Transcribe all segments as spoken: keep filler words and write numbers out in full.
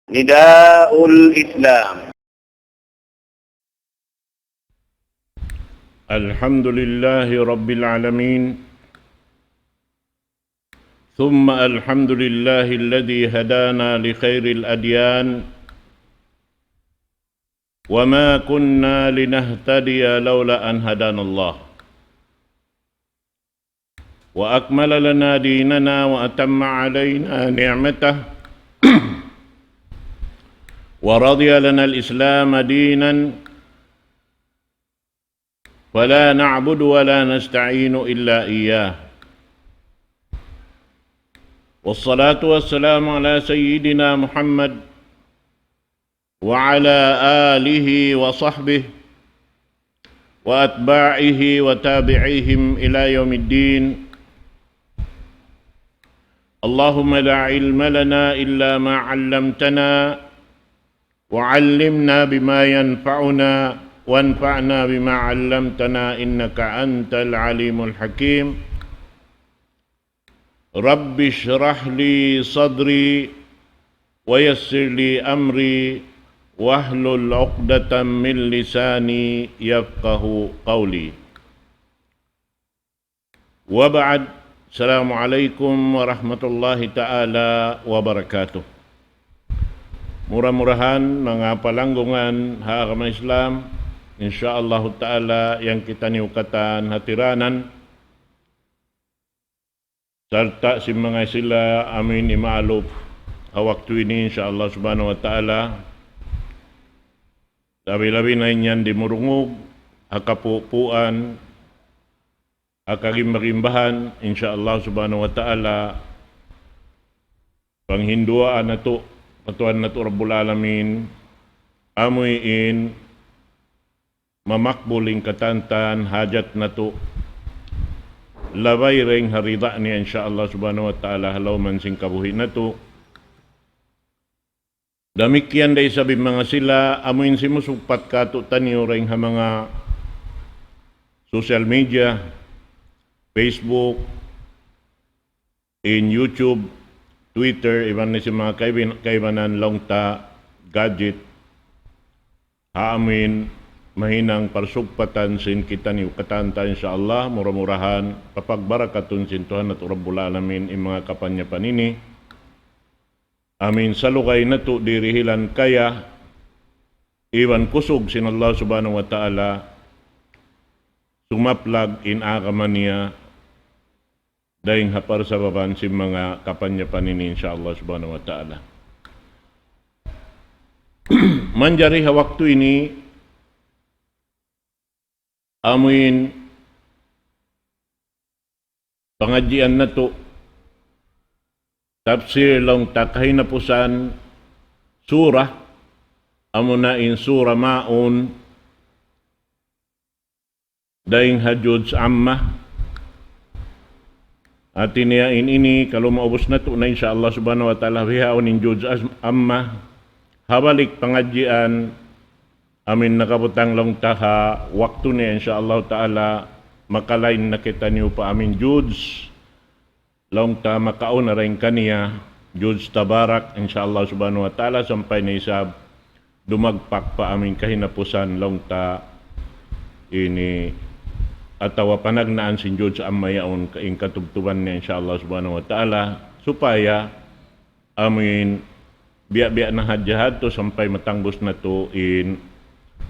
نداء الإسلام. الحمد لله رب العالمين، ثم الحمد لله الذي هدانا لخير الأديان، وما كنا لنهتدي لولا أن هدانا الله، وأكمل لنا ديننا وأتم علينا نعمته ورضي لنا الإسلام دينا، فلا نعبد ولا نستعين إلا إياه. والصلاة والسلام على سيدنا محمد وعلى آله وصحبه وأتباعه وتابعيهم إلى يوم الدين. اللهم لا علم لنا إلا ما علمتنا، وعلمنا بما ينفعنا، وانفعنا بما علمتنا، إنك أنت العليم الحكيم. رب اشرح لي صدري، ويسر لي أمري، واحلل عقدة من لساني يفقه قولي. وبعد، السلام عليكم ورحمة الله تعالى وبركاته. Mura-murahan, manga palanggungan ha agama Islam, insya Allahu ta'ala, yan kitaniyu katan hatiranan, sarta' sin manga sila amuin imaalup ha waktu ini, insya Allah subhanahu wa ta'ala, labi-labi na in yan dimurungug ha kapupuan, ha kagimba-gimbahan, insya Allah subhanahu wa ta'ala, panghinduan natu', pa Tuhan natu' Rabbul Alamin, amuin mamakbul in katantan hajat natu', labay dayn ha rida niya, insya Allah subhanahu wa ta'ala, ha lawm sin kabuhi' natu'. Damikkiyan da isab in manga sila amuin simusugpat kātu'niyu dayn ha manga social media, Facebook, in YouTube, Twitter, iban na sin manga kaibin-, kaibanan laung ta gadget, ha amuin mahinang parsugpatan sin kitaniyu katan ta, insya Allah, mura-murahan papagbarakatun sin Tuhan natu' Rabbul Alamin in manga kapanyapan ini. Amuin salugay natu' dirihilan kaya iban kusug sin Allah subhanahu wa ta'ala, sumaplag in agama niya dayn ha parsababan sin manga kapanyapan ini, insya Allah subhanahu wa ta'ala. Manjari ha waktu ini, amuin pangadjian natu' tafsir laung ta kahinapusan surah, amuna in surah Maun, dayn ha Juz Amma. Hati niya in ini, kalu maubus natu' na, insya Allah subhanahu wa ta'ala, bihaun in Juz As-, Amma, ha balik pangadjian, amuin nakabutang laung ta ha waktu niya, insya Allah ta'ala, makalain na kitaniyu pa amuin Juz laung ta makauna dayn kaniya, Juz Tabarak, insya Allah subhanahu wa ta'ala, sampay na isab dumagpak pa amuin kahinapusan laung ta ini, atawa panagnaan sin Juz Amma yaun ka-, in katubtuban niya, insya Allah subhanahu wa ta'ala, supaya amuin biya'-biya' na hadja hadtu sampay matangbus natu' in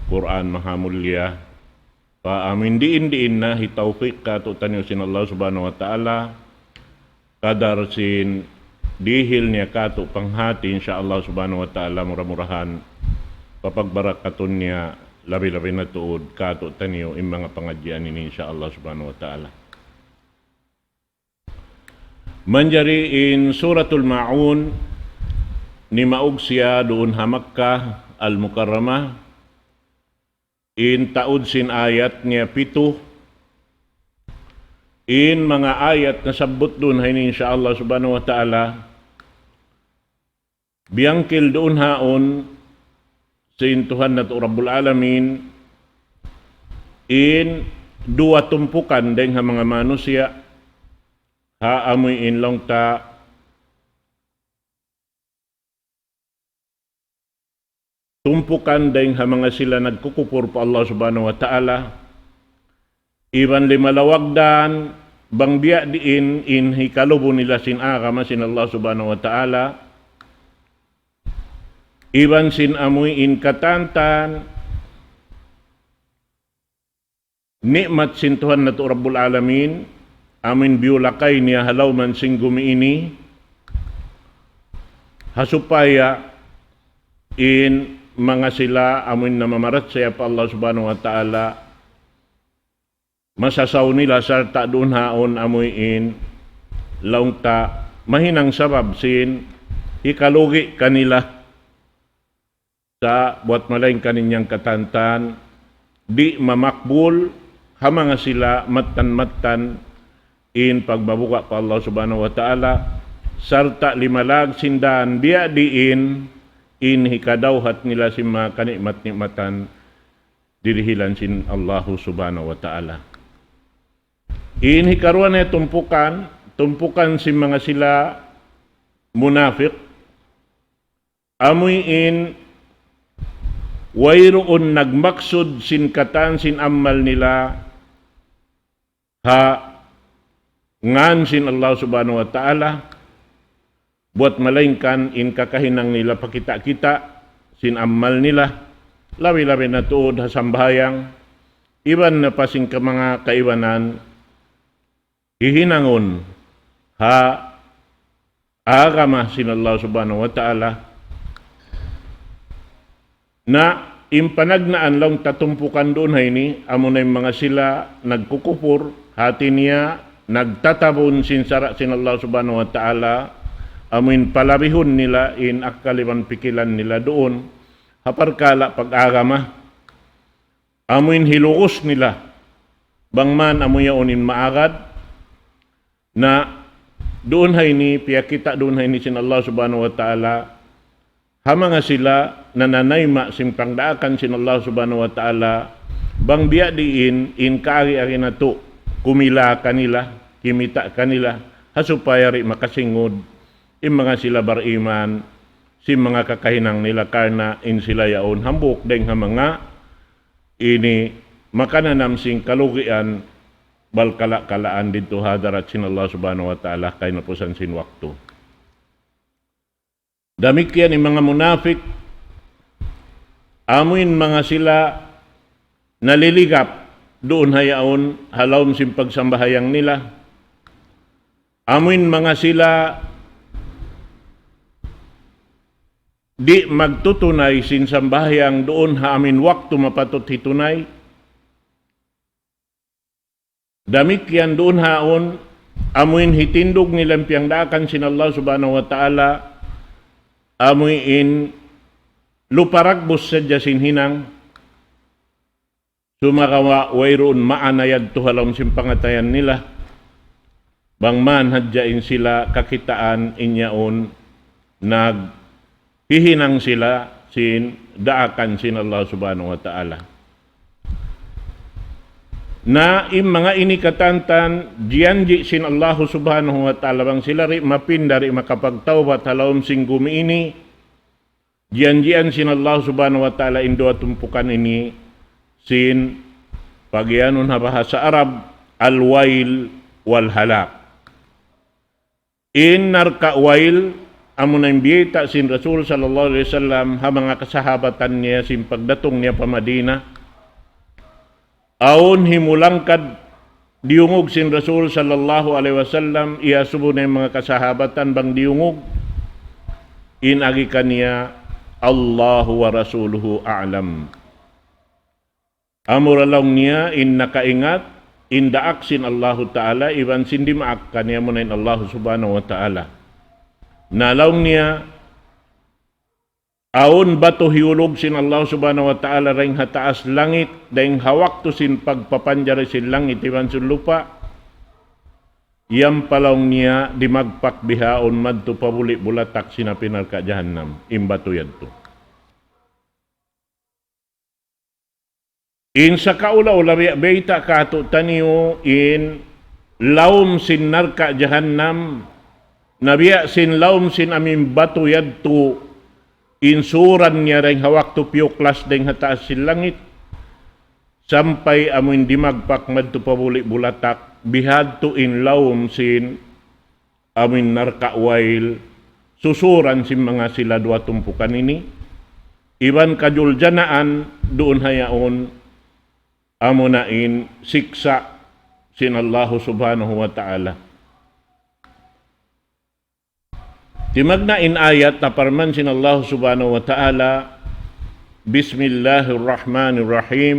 Qur'an mahamulliya. Pa amuin diin-diin na hitawfik kātu'niyu sin Allah subhanahu wa ta'ala, kadar sin dihil niya kātu' panghati, insya Allah subhanahu wa ta'ala, mura-murahan papagbarakatun niya labi-labi na tuud kātu'niyu in manga pangadjian ini, insya Allah subhanahu wa ta'ala. Manjari in Suratul Maun, nimaug siya duun ha Makkah Al-Mukarramah, in taud sin ayat niya pitu, in manga ayat nasabbut duun ha ini, insya Allah subhanahu wa ta'ala, biyangkil duun haun sin Tuhan natu' Rabbul Alamin in duwa tumpukan dayn ha manga manusiya', ha amuin laung ta tumpukan dayn ha manga sila nagkukupur pa Allah Subhanahu wa Ta'ala, iban limalawag dan bang biya' diin in hikalubu nila sin agama sin Allah Subhanahu wa Ta'ala, iban sin amuin katan-katan ni'mat sin Tuhan natu' Rabbul Alamin, amuin biyulakay niya ha lawm sin gumi ini, ha supaya in manga sila amuin namamarachaya pa Allah Subhanahu wa Ta'ala, masasaw nila sarta' duun ha yaun amuin laung ta mahinang sabab sin hikalugi kanila. Sa' buwat malaingkan in yan katan-katan, di' mamakbul ha manga sila mattan-mattan in pagmabuga' pa Allah Subhanahu wa Ta'ala, sarta' limalag sin dan biya' diin in hikadawhat nila sin manga kani'mat-ni'matan dirihilan sin Allahu Subhanahu wa Ta'ala. In hikaruwa niya tumpukan, tumpukan sin manga sila munafik, amuin wayruun nagmaksud sin katan sin amal nila ha ngan sin Allah Subhanahu wa Ta'ala, buwat malaingkan in kakahinang nila pakita'-kita' sin amal nila, labi-labi na tuud ha sambahayang, iban na pa sin ka manga kaibanan, hihinangun ha agama sin Allah Subhanahu wa Ta'ala. Na in panagnaan laung ta tumpukan duun ha ini, amuna in manga sila nagkukupur, hati niya nagtatabun sin sara' sin Allah Subhanahu wa Ta'ala, amuin palabihun nila in akkal iban pikilan nila duun ha parkala' pag-agama. Amuin hilugus nila bang man amu yaun in maagad. Na duun ha ini, piyakita' duun ha ini sin Allah Subhanahu wa Ta'ala ha manga sila nananayma' sin pangdaakan sin Allah Subhanahu wa Ta'ala, bang biya' diin in kaagi-agi natu' kumila kanila, kimita' kanila, ha supaya di' makasingud in manga sila bariman sin manga kakahinang nila, karna' in sila yaun hambuuk dayn ha manga ini makananam sin kalugian bal kala-kalaan didtu ha hadarat sin Allah Subhanahu wa Ta'ala. Kahinapusan sin waktu. Damikkiyan in manga munafik, amuin manga sila naliligap duun ha yaun ha lawm sin pagsambahayang nila. Amuin manga sila di' magtutunay sin sambahayang duun ha amuin waktu mapatut hitunay. Damikkiyan duun ha yaun, amuin hitindug nila in piyangdaakan sin Allah Subhanahu wa Ta'ala, amuin lupa ragbus sadja sin hinang, sumagawa' wayruun maana yadtu ha lawm sin pangatayan nila. Bang man hadja in sila kakitaan in yaun naghihinang sila sin daakan sin Allah Subhanahu wa Ta'ala. Na in manga ini katantan, jiyanji' sin Allah Subhanahu wa Ta'ala, bang sila di' mapinda, di' makapagtawbat ha lawm sin gumi ini, jiyanjian sin Allah Subhanahu wa Ta'ala in duwa tumpukan ini sin pagiyanun ha bahasa Arab, al-wail wal-halak. In narka' wail, amuna in biyayta' sin Rasul sallallahu alayhi wasallam ha manga kasahabatan niya sin pagdatung niya pa Madina. Awn himulangkad diyungug sin Rasul sallallahu alayhi wasallam, iyasubu na in manga kasahabatan bang diyungug, in agi kaniya, "Allahu wa rasuluhu a'lam." Amura laung niya in nakaingat, in daak sin Allahu Ta'ala, iban sin dimaak kaniya amuna in Allahu Subhanahu wa Ta'ala. Na laung niya, awn batu hiyulug sin Allah Subhanahu wa Ta'ala dayn ha taas langit, dayn ha waktu sin pagpapanjari sin langit iban sin lupa'. Yan pa laung niya dimagpak bihaun madtu pa buli' bulatak sin api narka' jahannam, in batu yadtu. In sakaula-ula biya' bayta' kātu'niyu in lawm sin narka' jahannam, na biya' sin lawm sin amuin batu yadtu, insuran niya dayn ha waktu piyuklas dayn ha taas sin langit, sampay amuin dimagpak madtu pa buli' bulatak, bihadtu in lawm sin amuin narka' wail, susuran sin manga sila duwa tumpukan ini, iban kajuljanaan duun ha yaun, amuna in siksa' sin Allahu Subhanahu wa Ta'ala. Timagna' in ayat na parman sin Allahu Subhanahu wa Ta'ala, بسم الله الرحمن الرحيم.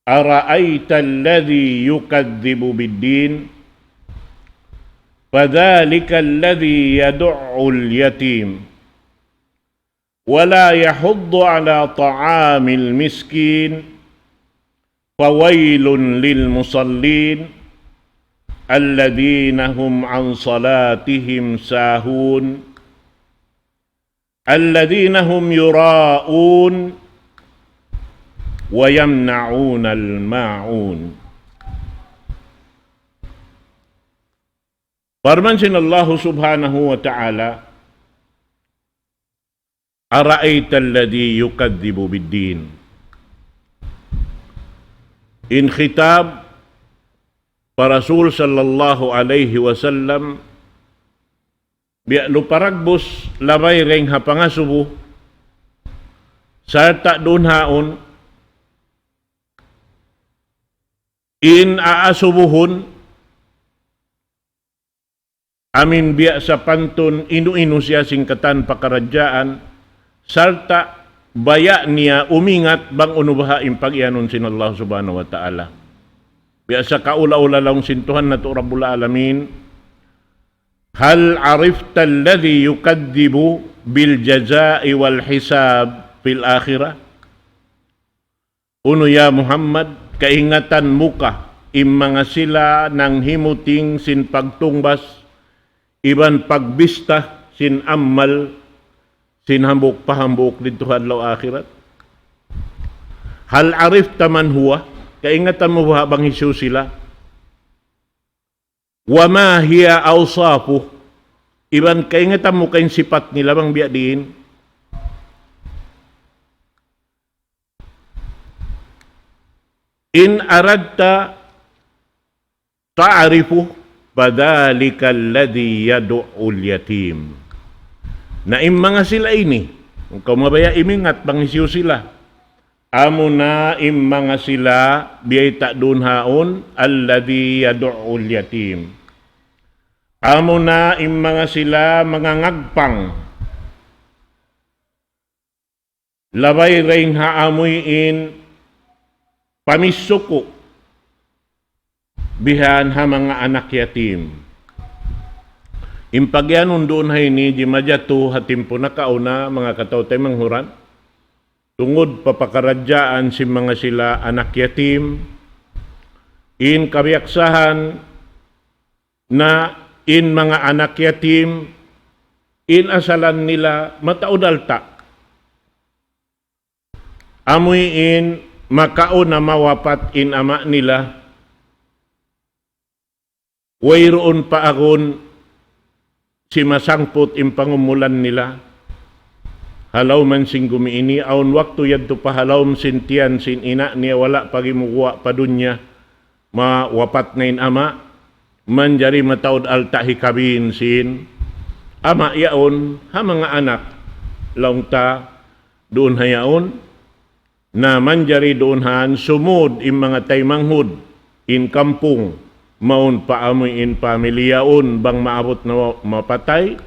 أرأيت الذي يكذب بالدين، فذلك الذي يدع اليتيم، ولا يحض على طعام المسكين، فويل للمصلين، الذين هم عن صلاتهم ساهون، الذين هم يراءون ويمنعون الماعون. Parman sin Allahu Subhanahu wa Ta'ala, أرأيت الذي يكذب بالدين. In khitab pa Rasul sallallahu alayhi wasallam, biya' lu paragbus labay dayn ha pangasubu, sarta' duun haun, in aasubuhun, amuin biya' sapantun inu-inu siya sin katan pakaradjaan, sarta' baya' niya umingat bang unu baha' in pagiyanun sin Allah Subhanahu wa Ta'ala. Biya' sa kaula-ula laung sin Tuhan natu' Rabbul Alamin, هل عرفت الذي يكذب بالجزاء والحساب في الآخرة؟ Unu ya Muhammad, kaingatan mu ka in manga sila nanghimuting sin pagtungbas iban pagbista sin amal sin hambuuk pa hambuuk didtu ha adlaw akhirat? هل عرفت من هو؟ Kaingatan mu baha' bang hisiyu sila? وما هي أوصافه؟ Iban kaingatan mu ka in sipat nila bang biya' diin? إن أردت تعرفه فذلك الذي يدع اليتيم. Na in manga sila ini, bang kaw mabaya' imingat bang hisiyu sila, amuna in manga sila biyayta' duun haun, الذي يدع اليتيم. Amuna in manga sila mangangagpang labay dayn ha amuin pamisuku bihan ha manga anak yatim. In pagiyanun duun ha ini, di' majatu ha timpu nakauna, manga kataw-taymanghuran, tungud pa pakaradjaan sin manga sila anak yatim, in kabiyaksahan na in manga anak yatim, in asalan nila mataud alta'. Amuin makauna mawapat in ama' nila, wayruun pa agun simasangput in pangumulan nila. Ha lawm sin gumi ini, awn waktu yadtu pa ha lawm sin tiyan sin ina' niya wala' pa gimuguwa' pa dunya, mawapat na in ama', manjari mataud alta' hikabin sin ama' yaun ha manga anak. Laung ta duun ha yaun, na manjari duun han sumud in manga taymanghud, in kampung, mawn pa amuin pamilya yaun bang maabut na wa-, mapatay,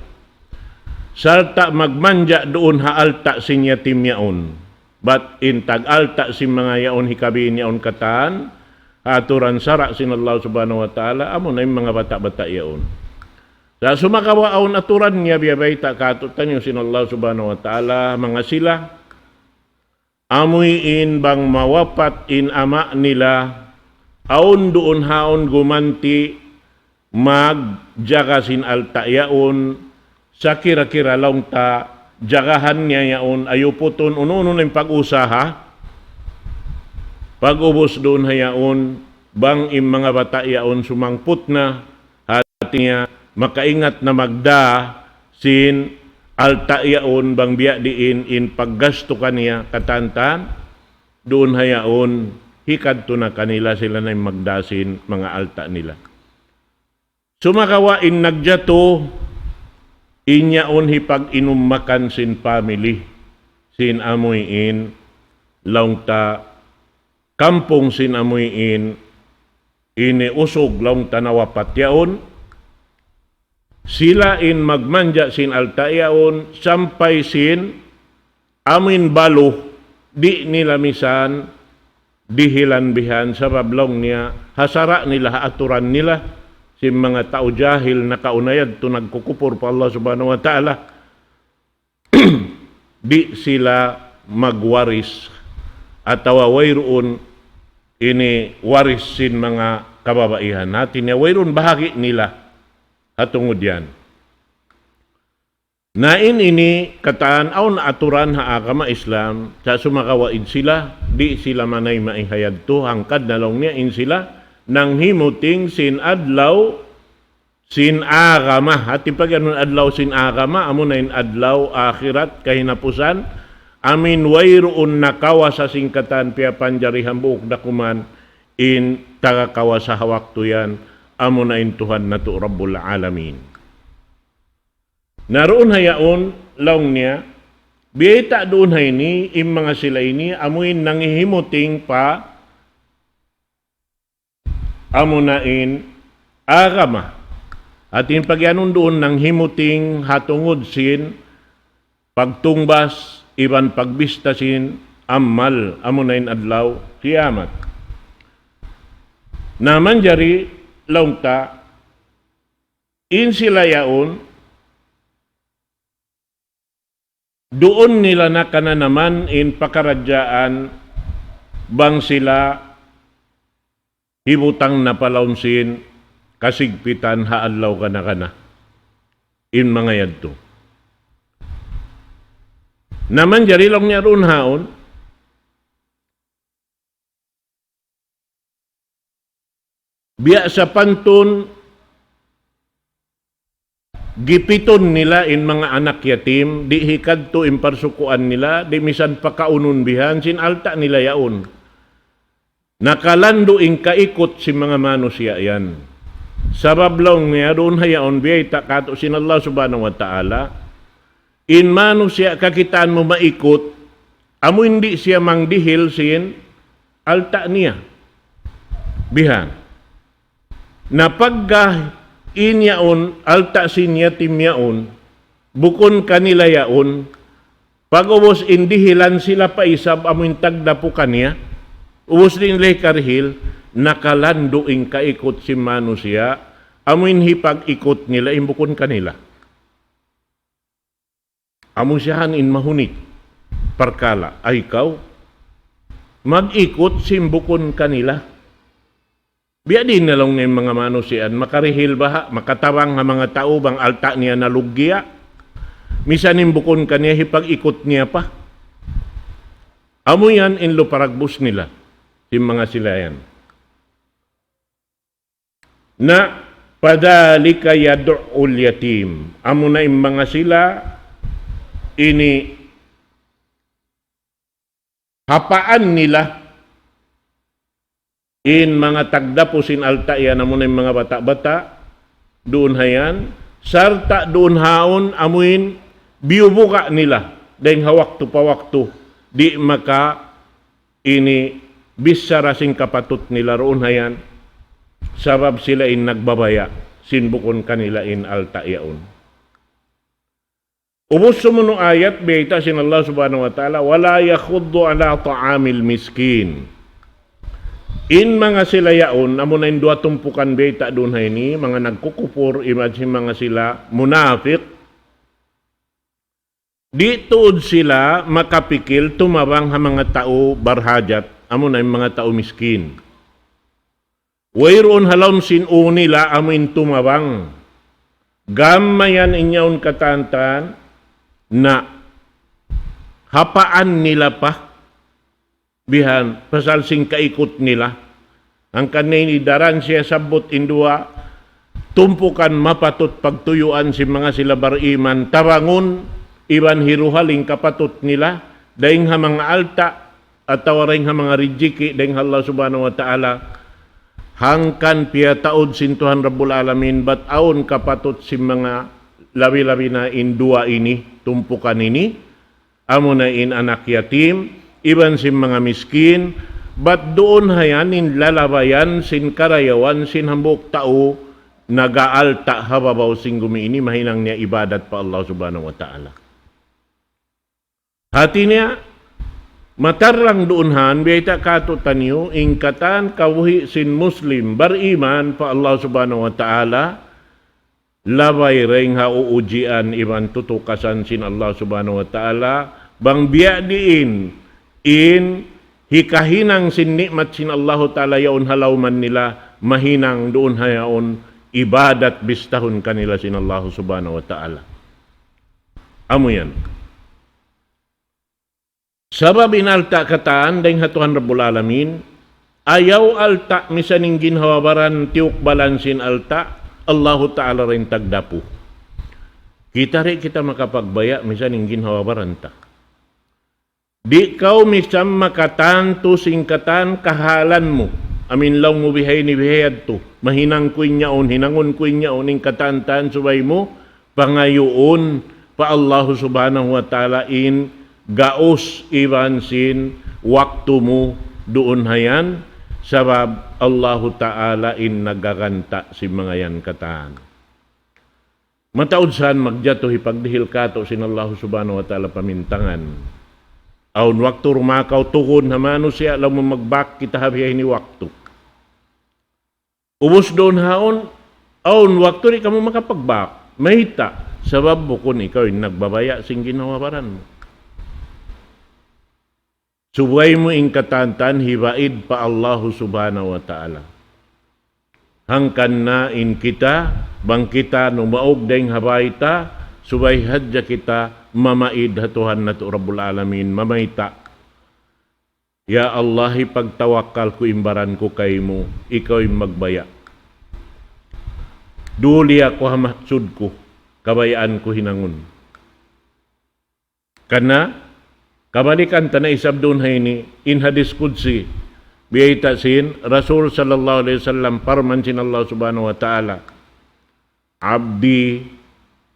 sarta' magmanja' duun ha alta' sin yatim yaun. Bat in tag alta' sin manga yaun hikabin yaun katan, ha aturan sara' sin Allah Subhanahu wa Ta'ala, amuna in manga bata'-bata' yaun. Sa' sumagawa' awn aturan niya biyabayta' kātu'niyu sin Allah Subhanahu wa Ta'ala, manga sila, amuin bang mawapat in ama' nila, awn duun haun gumanti' magjaga sin alta' yaun, sakira-kira laung ta jagahan niya yaun, ayuputun unu-unu na in pag-usaha, pag-ubus duun ha yaun, bang in manga bata' yaun sumangput na, hati niya, makaingat na magdā sin alta' yaun bang biya' diin in paggastu kaniya katantan, duun ha yaun, hikadtu na kanila sila na in magdā sin manga alta' nila. Sumagawa' in nagjatu, in yaun hipag-inummakan sin family, sin amuin, laung ta, kampung sin amuin, ini usug laung ta nawapat yaun, sila in magmanja sin alta' yaun, sampay sin amuin balu, di' nila misan dihilan bihan, sabab laung niya, ha sara' nila, ha aturan nila, sin manga tau jahil nakauna yadtu nagkukupur pa Allah Subhanahu wa Ta'ala, di' sila magwaris atawa wayruun ini waris sin manga kababaihan. Hati niya wayruun bahagi' nila ha tungud yan. Na in ini katān awn aturan ha agama Islam, sa' sumagawa' in sila, di' sila manayma' ha yadtu, hangkan na laung niya in sila, nanghimuting sin adlaw sin agama. Hati pag-iyanun adlaw sin agama, amuna in adlaw akhirat, kahinapusan, amuin wayruun nakawasa sin katān piyapanjari hambuuk dakuman, in taga kawasa ha waktu yan, amuna in Tuhan natu' Rabbul Alamin. Na duun ha yaun, laung niya, biyayta' duun ha ini, in manga sila ini, amuin nanghihimuting pa, amuna in agama. Hati in pag-iyanun duun nanghimuting ha tungud sin pagtungbas iban pagbista sin amal, amuna in adlaw kiyamat. Na manjari laung ta, in sila yaun, duun nila nakananaman in pakaradjaan bang sila hibutang na pa lawm sin kasigpitan ha adlaw kana-kana. In manga yadtu. Na manjari laung niya duun haun, biya' sapantun gipitun nila in manga anak yatim, di' hikadtu in parsukuan nila, di' misan pakaunun bihan, sin alta' nila yaun. Nakalandu' in kaikut sin manga manusiya' yan. Sabab laung niya duun ha yaun biyayta' kātu' sin Allah Subhanahu wa Ta'ala, in manusiya' kakitaan mu maikut, amu in di' siya mangdihil sin alta' niya. Bihan. Na pagga in yaun, alta' sin yatim yaun, bukun kanila yaun, pag'ubus in dihilan sila pa isab amu in tagdapu kaniya, ubus di' nila hikarihil, nakalandu' in kaikut sin manusiya', amu in hipag-ikut nila in bukun kanila. Amu siya han in mahunit parkala', ay kaw, mag-ikut sin bukun kanila. Biya' diin na laung niya in manga manusiya' yan, makarihil baha', makatabang ha manga tau bang alta' niya naluggiya'. Misan in bukun kaniya hipag-ikut niya pa. Amu yan in luparagbus nila, sin manga sila yan. Na, فذلك يدع اليتيم. Amuna in manga sila, ini hapaan nila, in manga tagdapu sin alta' yan, amuna in manga bata'-bata', duun ha yan, sarta' duun haun amuin biyubuga' nila, dayng ha waktu pa waktu, di' maka ini bichara sin kapatut nila duun ha yan, sabab sila in nagbabaya' sin bukun kanila in alta' yaun. Ubus sumunu' ayat, biyayta' sin Allah Subhanahu wa Ta'ala, ولا يحض على طعام المسكين. In manga sila yaun, amuna in duwa tumpukan biyayta' duun ha ini, manga nagkukupur, iban sin manga sila munafik, di' tuud sila makapikil tumabang ha manga tau barhajat, amuna in manga tau miskin. Wayruun ha lawm sin ū nila amu in tumabang. Gam mayan in yaun katantan na hapaan nila pa bihan pasal sin kaikut nila. Hangkan na ini daran siya sabbut in duwa tumpukan mapatut pagtuyuan sin manga sila bariman, tabangun iban hiruhal in kapatut nila, dayn ha manga alta', atawa dayn ha manga rijiki', dayn ha Allah Subhanahu wa Ta'ala, hangkan piyataud sin Tuhan Rabbul Alamin, bat awn kapatut sin manga labi-labi na in duwa ini, tumpukan ini, amuna in anak yatim, iban sin manga miskin, bat duun hayan in lalabayan sin karayawan sin hambuuk tau nag-aalta' ha babaw sin gumi ini, mahinang niya ibadat pa Allah Subhanahu wa Ta'ala. Hati niya, matarrang duun han, biyayta' katu'taniyu, in katan kabuhi' sin Muslim, bariman pa Allah Subhanahu wa Ta'ala, labay dayn ha uujian iban tutukasan sin Allah Subhanahu wa Ta'ala, bang biya' diin in hikahinang sin ni'mat sin Allahu Ta'ala yaun ha lawman nila, mahinang duun ha yaun ibadat bistahun kanila sin Allah Subhanahu wa Ta'ala. Amu yan. Sabab in alta' katan dayn ha Tuhan Rabbul Alamin, ayaw alta' misan in ginhawa-baran tiyukbalan sin alta', Allahu Ta'ala da in tagdapu. Kita di' kita makapagbaya' misan in ginhawa-baran ta. Di' kaw misan makatantu sin katan kahalan mu. Amu in laung mu bihaini bihayadtu. Mahinang ku in yaun, hinangun ku in yaun, in katan-katan subay mu pangayuun pa Allahu Subhanahu wa Ta'ala in gaus iban sin waktu mu duun hayan, sabab Allahu Ta'ala in nagaganta' sin manga yan katan. Mataud san magjatu hipagdihil katu' sin Allahu Subhanahu wa Ta'ala pamintangan. Awn waktu rumakaw tugun ha manusiya' laung mu magbak kita ha bihaini waktu. Ubus duun haun, awn waktu di' kamu makapagbak. Mayta', sabab bukun ikaw in nagbabaya' sin ginhawa-baran mu. Subay mu in katan-katan hibaid pa Allahu Subhanahu wa Ta'ala. Hangkan na in kita, bang kita numaug dayn ha bay ta, subay hadja kita mamaid ha Tuhan natu' Rabbul Alamin, mamayta'. Ya Allah, hipagtawakkal ku in baran ku kaymu, ikaw in magbaya'. Duli aku ha maksud ku, kabayaan ku hinangun. Karna', kabalikan ta na isab duun ha ini, in hadis qudsi, biyayta' sin Rasul sallallahu alayhi wasallam, parman sin Allah Subhanahu wa Ta'ala, عبدي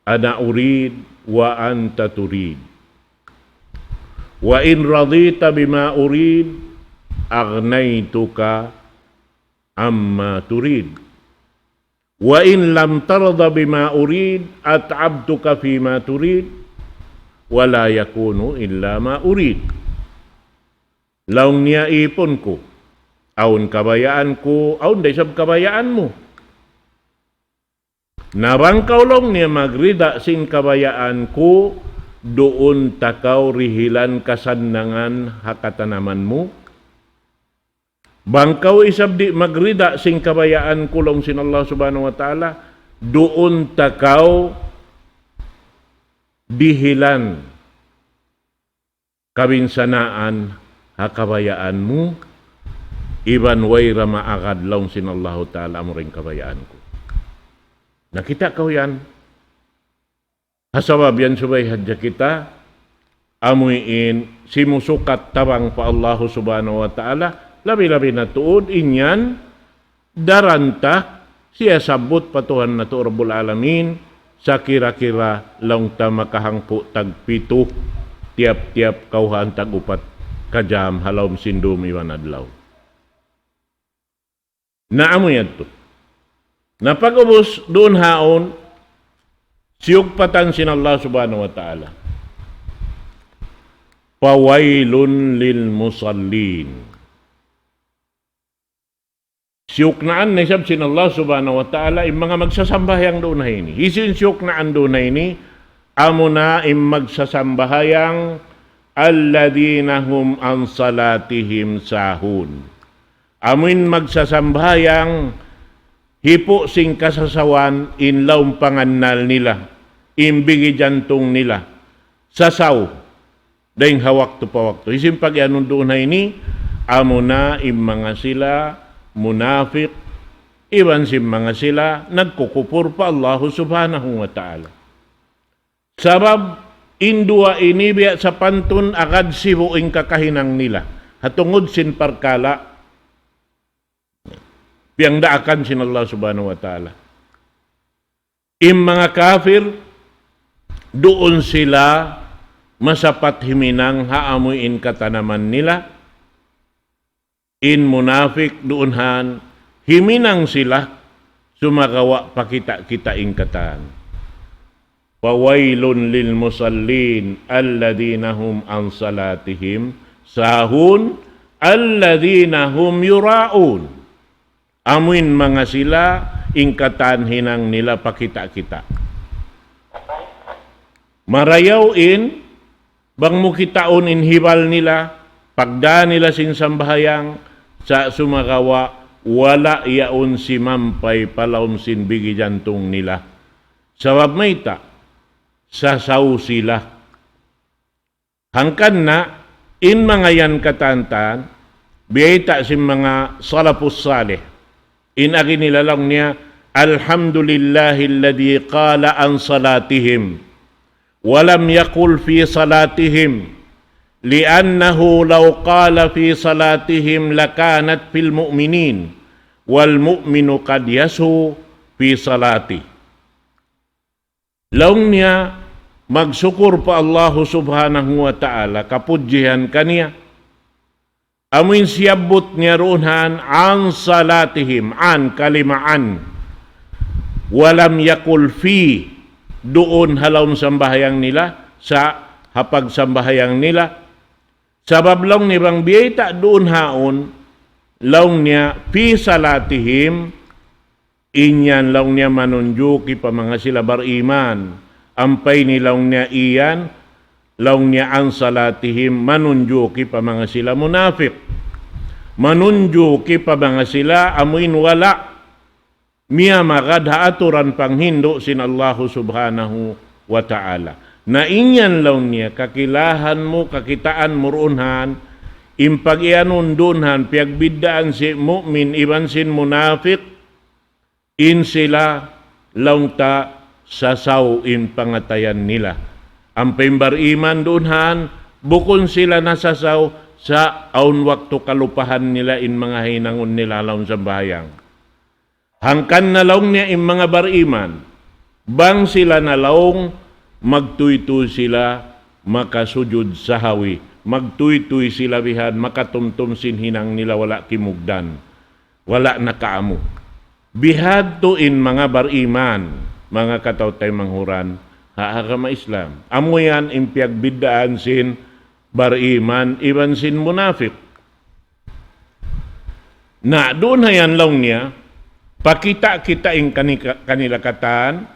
أنا أريد وأنت تريد. وإن رضيت بما أريد أغنيتك عما تريد. وإن لم ترض بما أريد أتعبتك فيما تريد ولا يكون إلا ما أريد. Laung niya ipun ku, awn kabayaan ku, awn da isab kabayaan mu. Na bang kaw laung niya magrida sin kabayaan ku, duun ta kaw dihilan kasannangan ha katanaman mu. Bang kaw isab di' magrida sin kabayaan ku laung sin Allah Subhanahu wa Ta'ala, duun ta kaw dihilan kabinsanaan ha kabayaan mu, iban way da maagad laung sin Allahu Ta'ala amura in kabayaan ku. Nakita' kaw yan? Ha sabab yan subay hadja kita, amuin simusukat tabang pa Allahu Subhanahu wa Ta'ala, labi-labi na tuud in yan, daran ta, siyasabbut pa Tuhan natu' Rabbul Alamin, sakira-kira laung ta makahangpu' tagpitu, tiyap-tiyap kawhaan tag-upat ka jam ha lawm sin dum iban adlaw. Na amu yadtu. Na pag'ubus duun haun, siyugpatan sin Allah Subhanahu wa Ta'ala. فويل للمصلين. Siyuknaan na isab sin Allah Subhanahu wa Ta'ala in manga magsasambahayang duun ha ini. Hisiyu in siyuknaan duun ha ini, amuna in magsasambahayang الذين هم عن صلاتهم ساهون. Amuin magsasambahayang hipu' sin kasasawan in lawm pangannal nila, in bigi jantung nila, sasaw, dayn ha waktu pa waktu. Hisiyu in pag-iyanun duun ha ini, amuna in manga sila munafik, iban sin manga sila nagkukupur pa Allahu Subhanahu wa Ta'ala. Sabab, In duwa ini biya' sapantun agad sibu' in kakahinang nila. Ha tungud sin parkala', piyangdaakan sin Allah Subhanahu wa Ta'ala. In manga kafir, duun sila masapat himinang ha amu in katanaman nila. In munafik duun han, himinang sila, sumagawa' pakita'-kita' in katan. فويل للمصلين الذين هم عن صلاتهم ساهون الذين هم يراءون. Amuin manga sila in katan hinang nila pakita'-kita'. Marayaw in, bang mu kitaun in hibal nila, pagdā nila sin sambahayang, sa' sumagawa', wala' yaun simampay pa lawm sin bigi jantung nila. Sabab mayta', sasaw sila. Hangkan na, in manga yan katantan, biyayta' sin manga salafus salih. In agi nila laung niya, الحمد لله الذي قال عن صلاتهم ولم يقل في صلاتهم، لأنه لو قال في صلاتهم لكانت في المؤمنين، والمؤمن قد يسهو في صلاته. Laung niya, magsukur pa Allahu Subhanahu wa Ta'ala, kapudjihan kaniya. Amuin siyabbut niya duun han, عن صلاتهم, عن, kalima عن. ولم يقل في, duun ha lawm sambahayang nila, sa' ha pagsambahayang nila. Sabab laung niya bang biyayta' duun haun, laung niya في صلاتهم, in yan laung niya manunjuki pa manga sila bariman. Ampa ini laung niya iyan, laung niya عن صلاتهم, manunjuki pa manga sila munafik. Manunjuki pa manga sila amuin wala' miyamagad ha aturan panghindu' sin Allahu Subhanahu wa Ta'ala. Na in yan laung niya, kakilahan mu, kakitaan mu duun han, in pag-iyanun duun han, piyagbiddaan sin mu'min iban sin munafik, in sila laung ta sasaw in pangatayan nila. Ampa in bariman duun han, bukun sila nasasaw sa' awn waktu kalupahan nila in manga hinangun nila ha lawm sambahayang. Hangkan na laung niya in manga bariman, bang sila na laung magtuytuy sila makasujud sahawi, magtuytuy sila bihan makatumtum sin hinang nila wala' kimugdan, wala' nakaamu. Bihadtu in manga bariman, manga kataw-taymanghuran, ha agama Islam. Amu yan in piyagbiddaan sin bariman iban sin munafik. Na, duun ha yan laung niya, pakita'-kita' in kani-, kanila katan,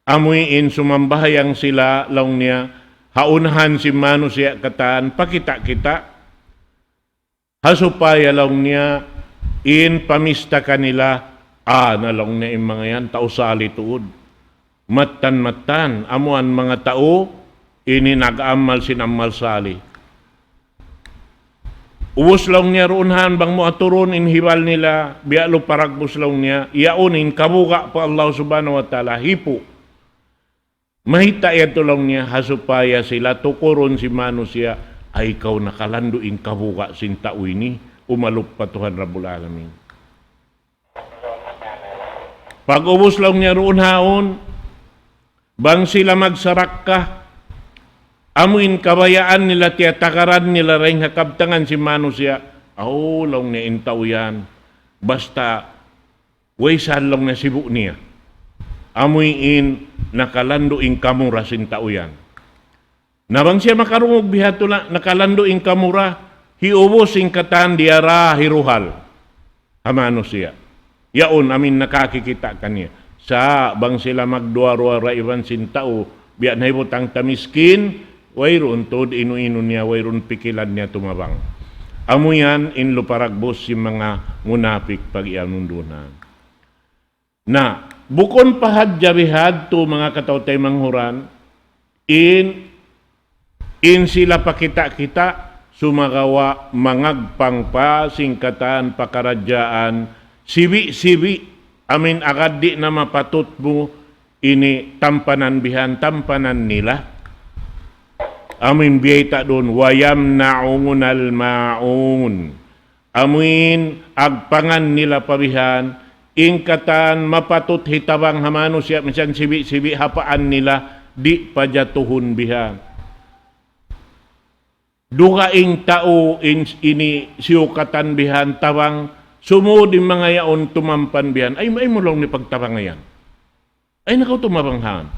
amuin sumambahayang sila laung niya, ha unahan sin manusiya' katan, pakita'-kita'. Ha supaya laung niya, in pamista kanila, ah, na laung niya in manga yan, tau sali tuud. Mattan-mattan, amuan manga tau, ini nag-amal sin amal salih. Ubus laung niya duun han bang mu aturun in hibal nila, biya' lupa dagbus laung niya, yaun in kabuga' pa Allah Subhanahu wa Ta'ala, hipu'. Mayta' yadtu laung niya, ha supaya sila tukurun sin manusiya', ay kaw nakalandu' in kabuga' sin tau ini, umalup pa Tuhan Rabbul Alamin. Pag-ubus laung niya duun haun, bang sila magsarakka, amuin kabayaan nila tiyatakaran nila dayn ha kabtangan sin manusiya', aw, laung niya in tau yan, basta way sa laung niya sibu' niya. Amuin nakalandu' in kamura sin tau yan. Na bang siya makarungug bihadtu na, nakalandu' in kamura, hiubus in katan diyara hiruhal ha manusiya'. Yaun amuin nakakikita' kaniya. Sa' bang sila magduwa-ruwa da iban sin tau, biya' na hibutang ta miskin, wayruun tuud inu-inu niya, wayruun pikilan niya tumabang. Amu yan in lupa dagbus sin manga munafik pag-iyanun duun. Na, bukun pa hadja bihadtu manga kataw-taymanghuran, in, in sila pakita'-kita', sumagawa' mangagpang pa sin katan pakaradjaan, sibi'-sibi', amuin agad di' na mapatut mu, ini tampanan bihan, tampanan nila. Amuin biyayta' duun, ويمنعون الماعون. Amuin agpangan nila pa bihan, in katan mapatut hitabang ha manusiya', misan sibi'-sibi' hapaan nila, di' pajatuhun bihan. Dugaing tau in, ini siyukatan bihan tabang, sumud in manga yaun tumampan bihan. Ay, ay mu laung niya pagtabangan yan. Ay, nakaw tumabang han.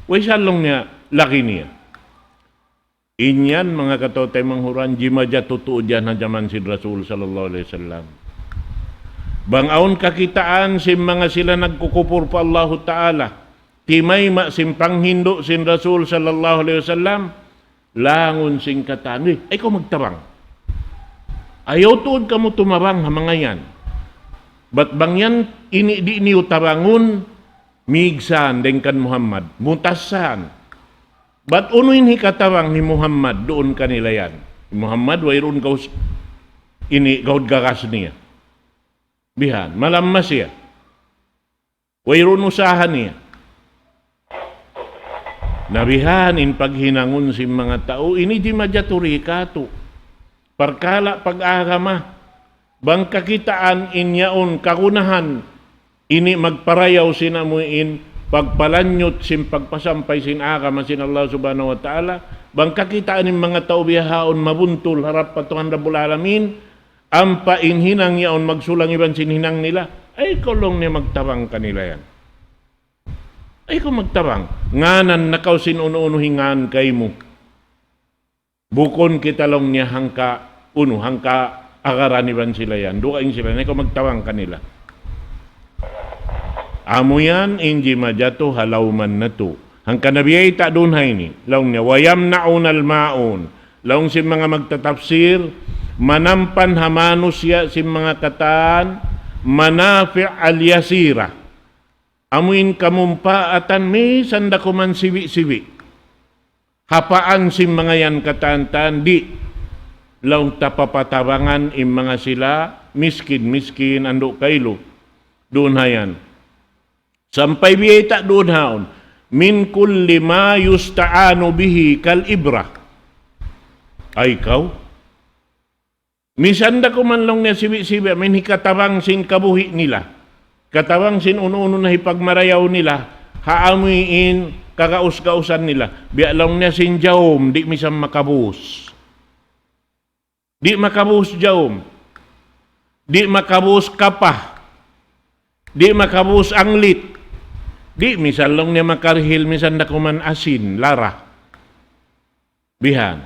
Way sa laung niya lagi niya. In yan, manga kataw-taymanghuran, jimajatu tuud yan ha jaman sin Rasul sallallahu alayhi wasallam. Bang awn kakitaan sin manga sila nagkukupur pa Allahu Ta'ala, timayma' sin panghindu' sin Rasul sallallahu alayhi wasallam, langun sin katan, "Eh, ay kaw magtabang. Ayaw tuud kamu tumabang ha manga yan. Bat bang yan ini di' niyu tabangun, migsan dayng kan Muhammad, mutasan. Bat unu in hikatabang hi Muhammad duun kanila yan?" Hi Muhammad, wayruun gaus ini gaud gagas niya. Bihan, malamma siya. Wayruun usaha niya. Na bihan in paghinangun sin manga tau, ini di' majaturi katu'. Parkala' pag-agama. Bang kakitaan in yaun kagunahan, ini magparayaw sin amuin pagpalanyut sin pagpasampay sin agama sin Allah Subhanahu wa Ta'ala. Bang kakitaan in manga tau bihaun mabuntul harap pa Tuhan Rabbul Alamin, ampa in hinang yaun magsulang iban sin hinang nila, ay kaw laung niya magtabang kanila yan. Ay kaw magtabang. Nganan na kaw sin unu-unu hingan kaymu. Bukun kita laung niya hangka unu, hangka agaran iban sila yan. Dugaing sila, na ikaw magtabang kanila. Amu yan, in jimajatu ha lawman natu'. Hangkan na biyayta' duun ha ini. Laung niya, ويمنعون الماعون. Laung sin manga magtatapsir, manampan ha manusiya' sin manga katan, منافع اليسيرة. Amuin kamumpaatan misan da kuman sibi'-sibi'. Hapaan sin manga yan katan-katan di'. Laung ta papatabangan in manga sila miskin-miskin andu' kailu. Duun ha yan. Sampay biyayta' duun haun. من كل ما يستعان به كالإبرة. Ay kaw. Misan da kuman laung niya sibi'-sibi', amuin hikatabang sin kabuhi' nila. Katabang sin unu-unu na hipagmarayaw nila, ha amuin kagaus-gausan nila. Biya' laung niya sin jawm, di' misan makabus. Di' makabus jawm. Di' makabus kapa. Di' makabus anglit. Di' misan laung niya makarihil, misan da kuman asin, lara. Bihan.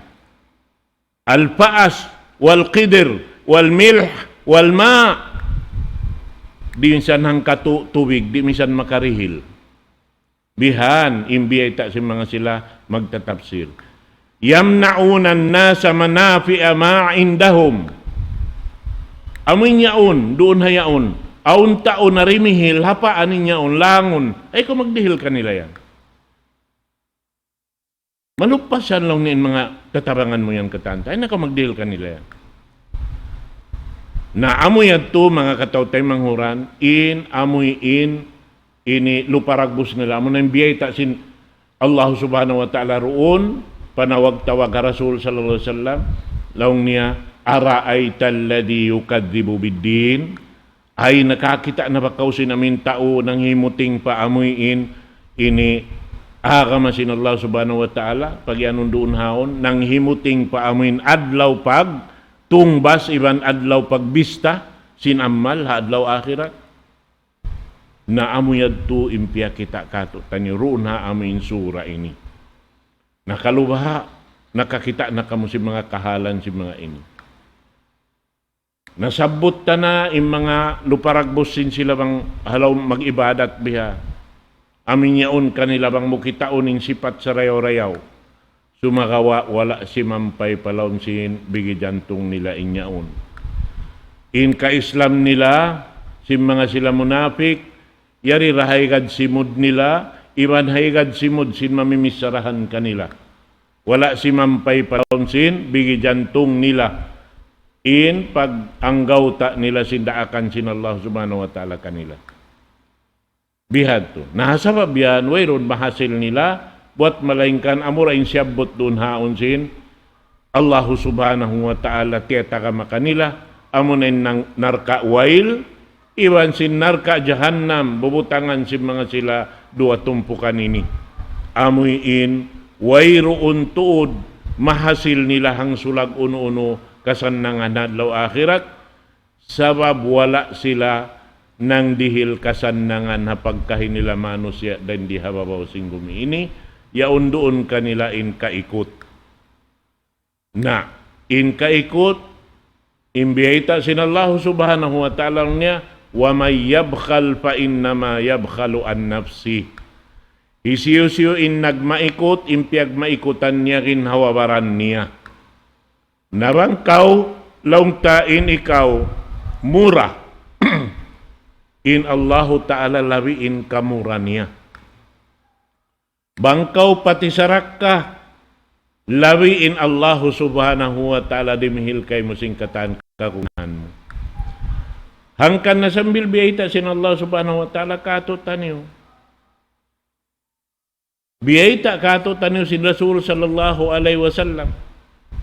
الفأس والقدر والملح والماء. Di' misan hangkatu' tubig, di' misan makarihil. Bihan, in biyayta' sin manga sila magtatapsir. يمنعون الناس منافع ما عندهم. Amu in yaun, duun ha yaun. Awn tau na rimihil, hapaan in yaun, langun. Ay kaw magdihil kanila yan. Malupasan laung niya in manga tatabangan mu yan katan-katan. Ay, na kaw magdihil kanila yan. Na amu yadtu, manga kataw-taymanghuran, in amuin ini lupa ragbus nila. Amu na in biyayta' sin Allah Subhanahu wa Ta'ala duun, panawag-tawag ha Rasul sallallahu alayhi wasallam, laung niya, أرأيت الذي يكذب بالدين. Ay, nakakita' na ba kaw sin amuin tau nanghimuting pa amuin ini agama sin Allah Subhanahu wa Ta'ala, pag-iyanun duun haun, nanghimuting pa amuin adlaw pagtungbas iban adlaw pagbista sin amal ha adlaw akhirat. Na amu yadtu in piyakita' katu'taniyu duun ha amuin sura ini. Na kalu baha', nakakita' na kamu sin manga kahalan sin manga ini. Nasabbut ta na in manga lupa ragbus sin sila bang halaum mag-ibadat biha. Amu in yaun kanila bang mu kitaun in sipat sarayaw-rayaw. Sumagawa' wala' simampay pa lawm sin bigi jantung nila in yaun. In ka-Islam nila, sin manga sila munapik, yari ra ha higad simud nila, iban ha higad simud sin mamimissarahan kanila. Wala' simampay pa lawm sin bigi jantung nila in pag-anggawta' nila sin daakan sin Allah Subhanahu wa Ta'ala kanila. Bihadtu. Na sabab yan, wayruun mahasil nila, buat malaingkan amura in siyabbut duun haun sin Allahu Subhanahu wa Ta'ala tiyatagama kanila, amuna in nang narka' wail, iban sin narka' jahannam, bubutangan sin manga sila duwa tumpukan ini. Amuin wayruun tuud mahasil nila hangsulag unu-unu kasannangan ha adlaw akhirat, sabab wala' sila nangdihil kasannangan ha pagkahi nila manusiya' dayn di ha babaw sin gumi ini, yaun duun kanila in kaikut. Na, in kaikut, in biyayta' sin Allahu Subhanahu wa Ta'ala niya, وَمَن يَبْخَلْ فَإِنَّمَا يَبْخَلُ عَن نَّفْسِهِ. Hisiyu-siyu in nagmaikut, in piyagmaikutan niya ginhawa-baran niya. Na bang kaw, laung ta in ikaw, mura, in Allahu Ta'ala labi in kamura niya. Bang kaw pati sarakka, labi in Allahu Subhanahu wa Ta'ala dimihil kaymu sin katan kakunahan mu. Hangkan na sambil biyayta' sin Allah Subhanahu wa Ta'ala katu'taniyu. Biyayta' katu'taniyu sin Rasul sallallahu alayhi wasallam.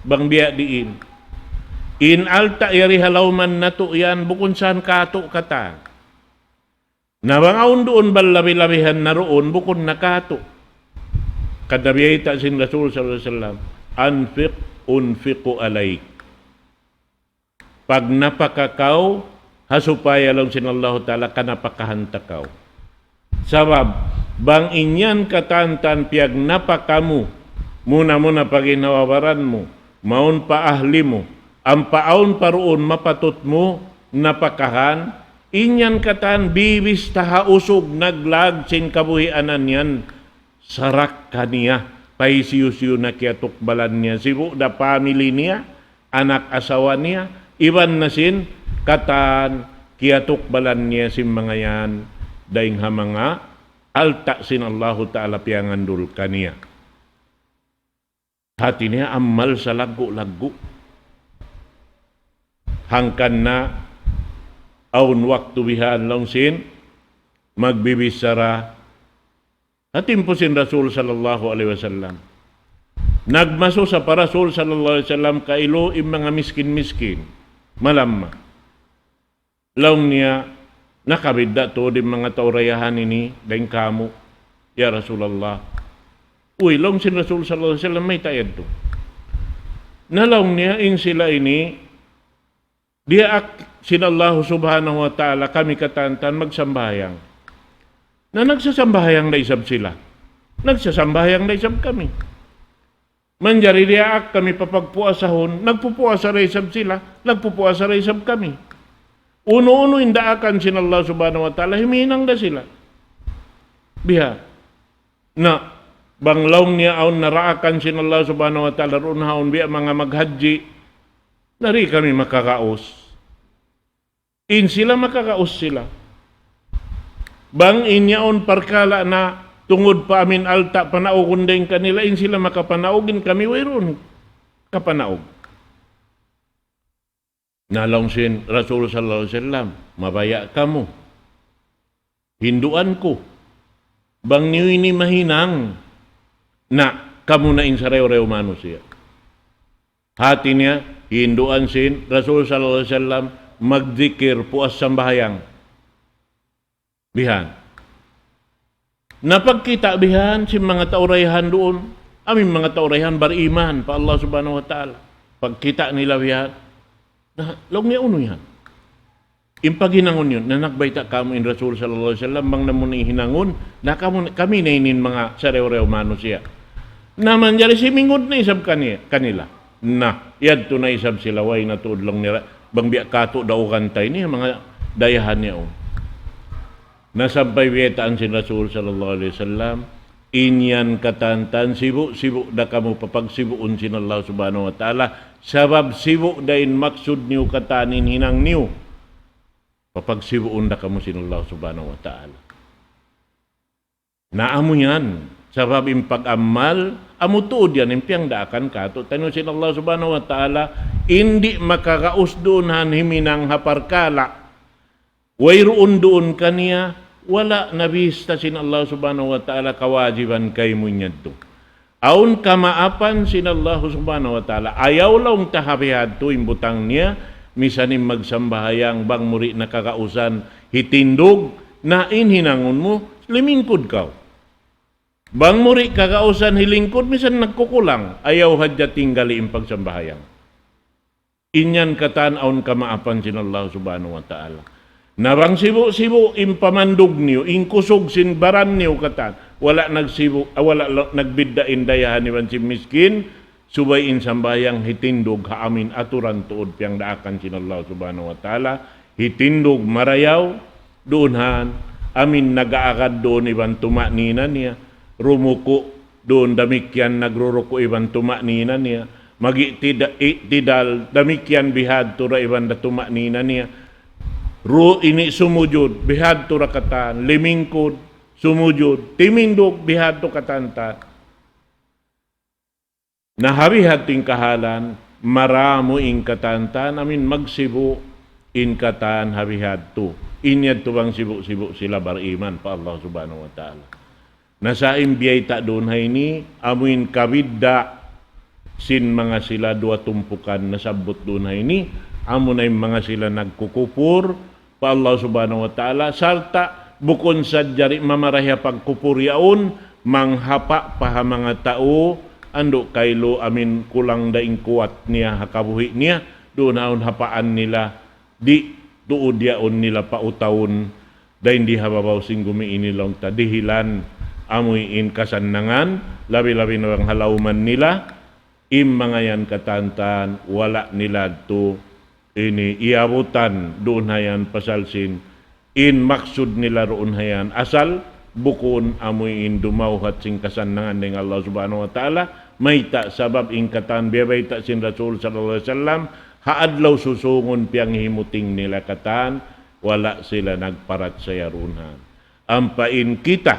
Bang biya' diin. In alta' yari ha lawman natu' yan, bukun san katu' katan. Na bang awn duun bal labi-labihan na duun, bukun na katu'. Karna' biyayta' sin Rasul sallallahu alayhi wasallam, أنفق أنفق عليك. Pagnapaka kaw, ha supaya laung sin Allahu Ta'ala kanapakahan ta kaw. Sabab, bang in yan katan-katan piyagnapaka mu, muna-muna pa ginhawa-baran mu, mawn pa ahli mu, ampa awn pa duun mapatut mu napakahan, in yan katan bibista ha usug naglag sin kabuhianan yan, sarakka niya, pa hisiyu-siyu na kiyatukbalan niya, sibu' da family niya, anak asawa niya, iban na sin katan kiyatukbalan niya sin manga yan, dayng ha manga alta' sin Allahu Ta'ala piyangandul kaniya. Hati niya amal salaggu'-laggu'. Hangkan na awn waktu bihan laung sin magbibichara ha timpu sin Rasul sallallahu alayhi wasallam. Nagmasusa pa Rasul sallallahu alayhi wasallam kailu in manga miskin-miskin. Malamma. Laung niya, nakabidda' tuud in manga tau dayahan ini dayn kāmu', ya Rasulullah. Uy, laung sin Rasul sallallahu alayhi wasallam, mayta' yadtu? Na laung niya, in sila ini, diyaak sin Allahu Subhanahu wa Ta'ala kami katan-katan magsambahayang. Na nagsasambahayang da isab sila. Nagsasambahayang da isab kami. Manjari diyaak kami papagpuasahun, nagpupuasa da isab sila, nagpupuasa da isab kami. Unu-unu in daakan sin Allah Subhanahu wa Ta'ala, himinang da sila. Biha. Na, bang laung niya awn naraakan sin Allah Subhanahu wa Ta'ala, duun haun biya' manga maghajji, na di' kami makagaus. In sila makagaus sila. Bang in yaun parkala' na tungud pa amin alta' panaugun dayn kanila, in sila makapanaug, in kami wayruun kapanaug. Na laung sin Rasul sallallahu alayhi wasallam, mabaya' kamu. Hinduan ku. Bang niyu ini mahinang, na kamu na in sarayaw-rayaw manusiya'. Hati niya, hinduan sin Rasul sallallahu alayhi wasallam magdikir puas sambahayang. Bihan. Na pagkita' bihan sin manga tau dayahan duun, amin manga tau dayahan bariman pa Allah Subhanahu wa Ta'ala. Pagkita' nila bihan, na laung niya unu yan. In paghinangun yan, na nagbayta' kāmu' in Rasul sallallahu alayhi wasallam, bang namu' na hinangun, na kamu, kami na ini in manga sarayaw-rayaw manusiya'. Na manjari simingud na isab kani-, kanila. Na, yadtu na isab sila, way na tuud laung nila, bang biya' katu' daugan ta ini, manga dayahan yaun. Na sampay biyaytaan sin Rasul sallallahu alayhi wasallam, in yan katan-katan sibu'-sibu' da kamu papagsibuun sin Allah Subhanahu wa Ta'ala, sabab sibu' da in maksud niyu katan in hinang niyu. Papagsibuun da kamu sin Allah Subhanahu wa Ta'ala. Na amu yan, sabab in pag-amal, amu tuud yan, in piyangdaakan kātu'niyu sin Allah Subhanahu wa Ta'ala, in di' makagaus duun ha himinang ha parkala'. Wayruun duun kaniya, Wala' nabista sin Allah Subhanahu wa Ta'ala kawajiban kaymu in yadtu. Awn kamaapan sin Allah Subhanahu wa Ta'ala. Ayaw laung ta ha bihadtu in butang niya, misan in magsambahayang bang mu di' na kagausan hitindug, na in hinangun mu, limingkud kaw. Bang mu di' kagausan hilingkud, misan nagkukulang, ayaw hadja tinggali in pagsambahayang. In yan katan awn kamaapan sin Allah Subhanahu wa Ta'ala. Na bang sibu'-sibu' in pamandug niyu, in kusug sin baran niyu katan, wala' nagsibu', ah, wala' la-, nagbidda' in dayahan iban sin miskin, subay in sambahayang hitindug ha amu in aturan tuud piyangdaakan sin Allah Subhanahu wa Ta'ala, hitindug marayaw, duun han, amu in nag-aagad duun iban tuma'nina niya, rumuku' duun damikkiyan nagruruku' iban tuma'nina niya, mag-i'tida-, i'tidal, damikkiyan bihadtu da iban da tuma'nina niya, ru-, ini sumujud, bihadtu da katan, limingkud, sumujud, timindug, bihadtu katan ta. Na ha bihadtu in kahalan, maramu in katan ta, amu in magsibu' in katan ha bihadtu. In yadtu bang sibu'-sibu' sila bariman pa Allah Subhanahu wa Ta'ala. Na sa' in biyayta' duun ha ini, amu in kabidda' sin manga sila duwa tumpukan nasabbut duun ha ini, amu na in manga sila nagkukupur, pa Allah Subhanahu wa Ta'ala, sarta' bukun sadja di' mamarahi ha pagkupur yaun, manghapa' pa ha manga tau, andu' kailu amu in kulang da in kuwat niya ha kabuhi' niya, duun awn hapaan nila, di' tuud yaun nila pautawun, dayn di ha babaw sin gumi ini laung ta dihilan, amu in kasannangan, labi-labi na bang ha lawman nila, in manga yan katan-katan, wala' nila tu ini iyabutan duun ha yan pasal sin in maksud nila duun ha yan asal bukun amu in dumawhat sin kasannangan dayn Allah Subhanahu wa Ta'ala, mayta' sabab in katan biyabayta' sin Rasul sallallahu alayhi wasallam, ha adlaw susungun piyanghimuting nila katan, wala' sila nagparachaya duun ha yan. Ampa in kita,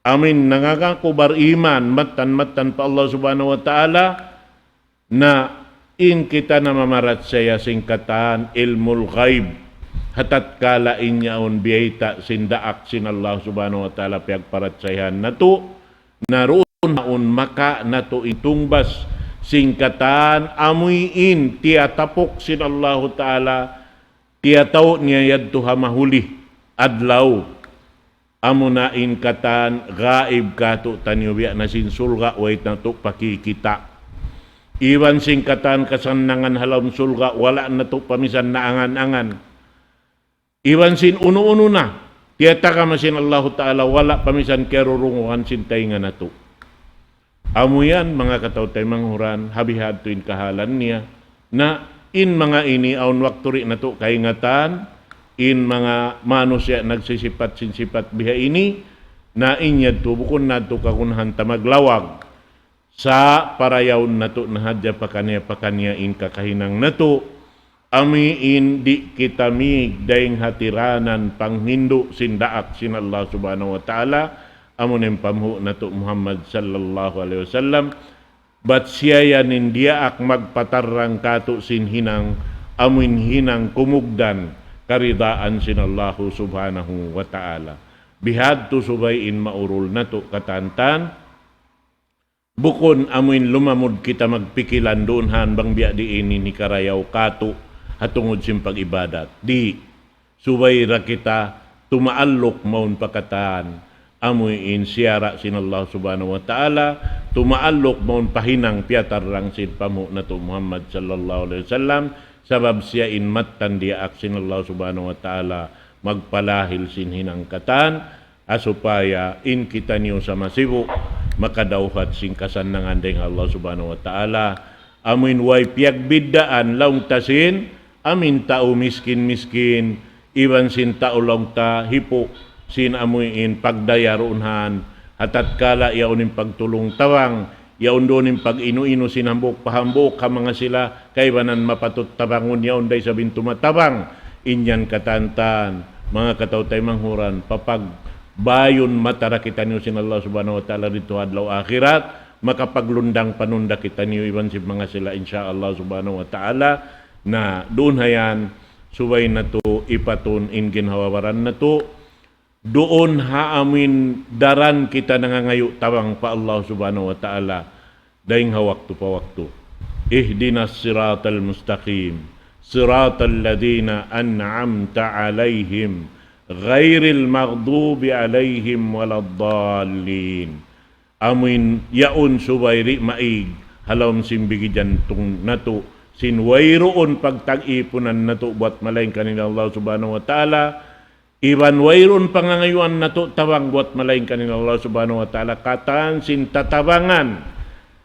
amu in nangangaku bariman, mattan-mattan pa Allah Subhanahu wa Ta'ala, na in kita namamarachaya sin katan ilmul ghaib, ha tatkala in yaun biyayta' sin daak sin Allah Subhanahu wa Ta'ala piyagparachayahan natu', na duun haun maka natu' in tungbas sin katan amu in tiyatapuk sin Allahu Ta'ala, tiyatau niya yadtu ha mahuli adlaw. Amuna in katan gaib kātu'niyu biya' na sin surga' way natu' pa kikita'. Iban sin katan kasannangan ha lawm surga' wala' natu' pa misan naangan-angan. Iban sin unu-unu na, tiyatagama sin Allahu Ta'ala wala' pa misan kiyarurungugan sin taynga natu'. Amu yan, manga kataw-taymanghuran, ha bihadtu in kahalan niya. Na in manga ini awn waktu di' natu' kaingatan, in manga manusiya' nagsisipat sin sipat biha ini, na in yadtu bukun natu' kagunahan ta maglawag. Sa' parayaun natu' na hadja pakaniya-pakaniya in kakahinang natu', amu in di' kita mīg dayng ha tiranan panghindu' sin daak sin Allah Subhanahu wa Ta'ala, amu in panghu' natu' Muhammad sallallahu alayhi wasallam, bat siya yan in diyaak magpatarrang kātu' sin hinang, amu in hinang kumugdan karidaan sin Allahu Subhanahu wa Ta'ala. Bihadtu subay in maurul natu' katan-katan, bukun amu in lumamud kita magpikilan duun ha yan bang biya' diin in hikarayaw kātu' ha tungud sin pag-ibadat. Di', subay da kita tumaalluk mawn pa katan amu in siyara' sin Allah Subhanahu wa Ta'ala, tumaalluk mawn pa hinang piyatarrang sin panghu' natu' Muhammad sallallahu alayhi wasallam, sabab siya in mattan diyaak sin Allah Subhanahu wa Ta'ala magpalahil sin hinang katan, ha supaya in kitaniyu sa masibu' makadawhat sin kasannangan dayng ha Allah Subhanahu wa Ta'ala. Amu in way piyagbiddaan laung ta sin, amu in tau miskin-miskin, iban sin tau laung ta hipu' sin amu in pagdaya duun ha yan. Ha tatkala yaun in pagtulung tabang, yaun duun in pag-inu-inu sin hambuuk pa hambuuk ha manga sila kaibanan mapatut tabangun yaun da isab in tumatabang. In yan katan-katan, manga kataw-taymanghuran, papagbayun mata da kitaniyu sin Allah Subhanahu wa Ta'ala didtu ha adlaw akhirat, makapaglundang panunda kitaniyu iban sin manga sila, insya Allah Subhanahu wa Ta'ala. Na duun ha yan, subay natu' ipatun in ginhawa-baran natu', duun ha amuin daran kita nangangayu' tabang pa Allah Subhanahu wa Ta'ala, dayn ha waktu pa waktu. اهدنا الصراط المستقيم، صراط الذين أنعمت عليهم، غير المغضوب عليهم ولا الضالين. Amuin yaun subay di' maig, ha lawm sin bigi jantung natu', sin wayruun pagtag-ipunan natu' buwat malaingkan in Allah Subhanahu wa Ta'ala, iban wayruun pangangayuan natu' tabang buwat malaingkan in Allah Subhanahu wa Ta'ala, katan sin tatabangan.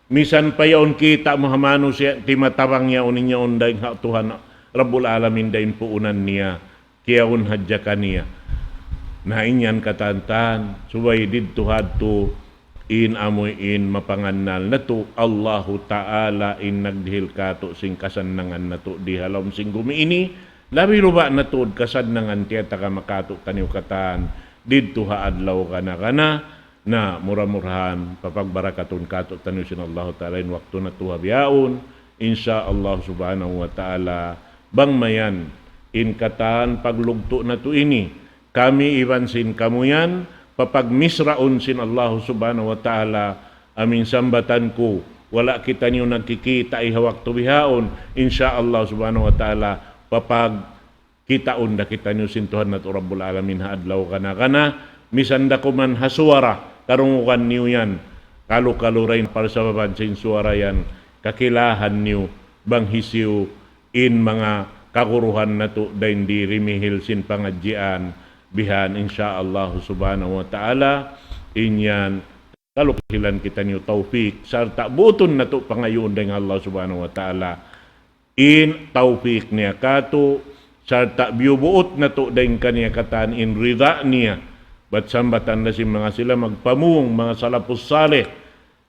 Misan pa yaun kita' mu ha manusiya' timatabang yaun in yaun dayn ha Tuhan Rabbul Alamin dayn puunan niya. Kiyaun hadja kaniya. Na in yan katan-katan, subay didtu hadtu, in amuin mapangannal natu', Allahu Ta'ala in nagdihil kātu' sin kasannangan natu' di ha lawm sin gumi ini, labi luba' na tuud kasannangan tiyatagama kātu'niyu katan, didtu ha adlaw gana-gana, na mura-murahan papagbarakatun kātu'niyu sin Allahu Ta'ala in waktu natu' ha bihaun, insya Allah Subhanahu wa Ta'ala, bang mayan in katan paglugtu' natu' ini, kami iban sin kamu yan, papagmisraun sin Allahu Subhanahu wa Ta'ala, amuin sambatan ku, wala' kitaniyu nagkikita' ha waktu bihaun, insya Allah Subhanahu wa Ta'ala, papagkitaun da kitaniyu sin Tuhan natu' Rabbul Alamin ha adlaw gana-gana, misan da kuman ha suwara, karungugan niyu yan, kalu-kalu da in parsababan sin suwara yan, kakilahan niyu, bang hisiyu, in manga kaguruhan natu' dayn di rimihil sin pangadjian, bihan, insya Allah Subhanahu wa Ta'ala, in yan, kalu-kalu hilan kitaniyu tawfik, sarta' buutun natu' pangayuun dayn Allah Subhanahu wa Ta'ala, in tawfik niya kātu', sarta' biyubuut natu' dayn kaniya katan in rida niya, bat sambatan da sin manga sila magpamung, manga salafus salih,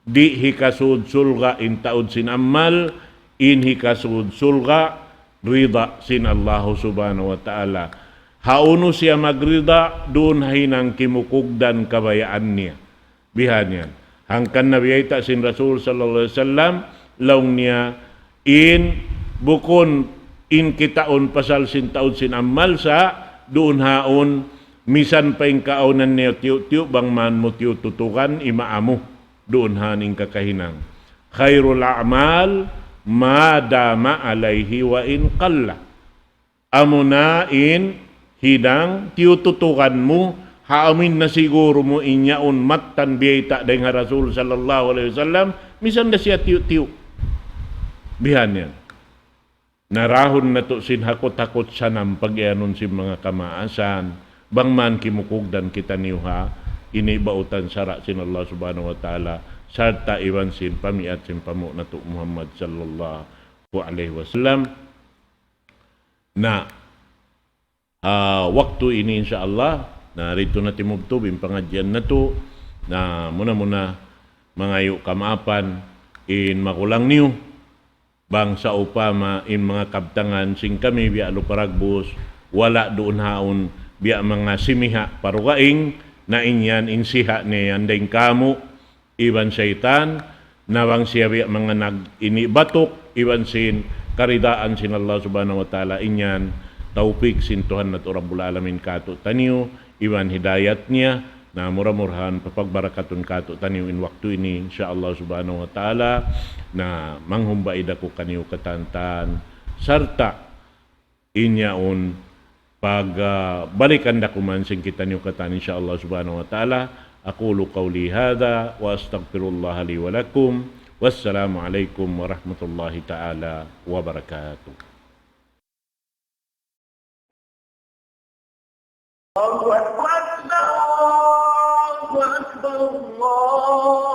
di' hikasud surga' in taud sin amal, in hikasud surga' rida sin Allahu Subhanahu wa Ta'ala. Hawnu siya magrida, duun ha hinang kimukugdan kabayaan niya. Bihan yan. Hangkan na biyayta' sin Rasul sallallahu alayhi wasallam, laung niya, in bukun in kitaun pasal sin taud sin amal sa, duun haun, misan pa in kaawnan niya tiyu'-tiyu' bang man mu tiyu' tutukan, imaamu. Duun haun in kakahinang. خير الأعمال ما دام عليه وإن قل. Amuna in hinang tiyututukan mu, ha amuin nasiguru mu in yaun mattan biyayta' dayn ha Rasul sallallahu alayhi wasallam, misan da siya tiyu'-tiyu'. Bihan yan. Narahun natu' sin hakut-hakut sanam pag-iyanun sin manga kamaasan, bang man kimukugdan kitaniyu ha, ini bautan sara' sin Allah Subhanahu wa Ta'ala, sarta' iban sin pamiyat sin pamu' natu' Muhammad sallallahu alayhi wasallam. Na, ah, waktu ini insya Allah, na didtu na timubtub in pangadjian natu', na muna-muna mangayu' kamaapan in magulang niyu, bang sawpama in manga kabtangan sin kami biya' lupa dagbus, wala' duun haun biya' manga simiha' pa dugaing, na in yan in siha' niya yan dayn kāmu', iban saytan, na bang siya biya' manga nag-ini batuk, iban sin karidaan sin Allah Subhanahu wa Ta'ala, in yan tawfik sin Tuhan natu' Rabbul Alamin kātu'niyu, iban hidayat niya, na mura-murahan papagbarakatun kātu'niyu in waktu ini, insya Allah Subhanahu wa Ta'ala, na manghumba-i da ku kaniyu katan-katan, sarta' in yaun pag, ah, balikan da kuman sin kitaniyu katan, insya Allah Subhanahu wa Ta'ala. أقول قولي هذا وأستغفر الله لي ولكم. والسلام عليكم ورحمة الله تعالى وبركاته. الله أكبر، الله أكبر، الله